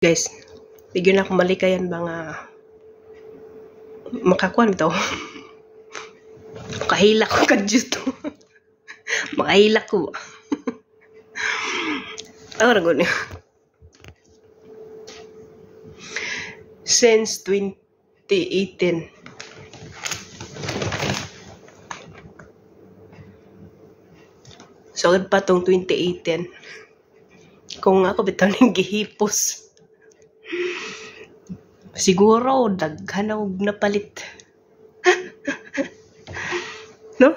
Guys, di gyud na ako malikayan ba nga makakuan bitaw. Makahilak ko kadyo. Makahilak ko. Ako ra gud. Since 2018. So, pa tong 2018. Kung ako bitaw ning gihipos. Siguro daghan na og napalit. No?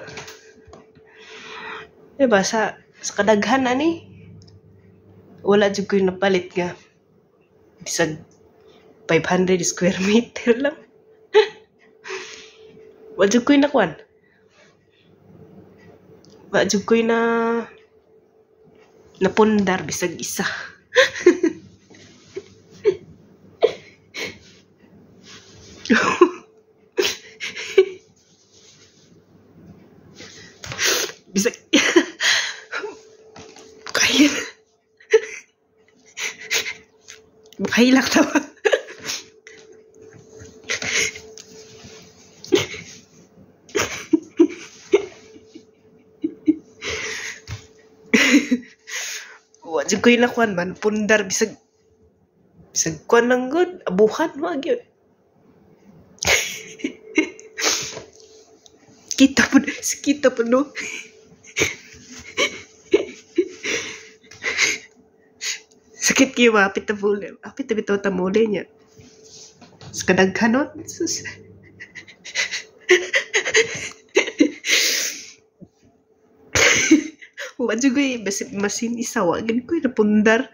Diba sa kadaghan ani wala jud ko'y napalit nga bisag 500 square meter lang. Wa jud ko'y nakuan. Wa jud ko'y na napundar bisag isa. Bisag kaya makahilak ta ba? Wa jud ko'y nakuan man pundar bisag bisag kuan lang gud abuhan wa gyud. Kita pud kita pud no. Sakit kayo ba? Apit na muli. Apit na bitaw ta muli niya. Sa kadaghanon. Sus. Wa jud ko'y basig masin isa wa gid ko'y napundar.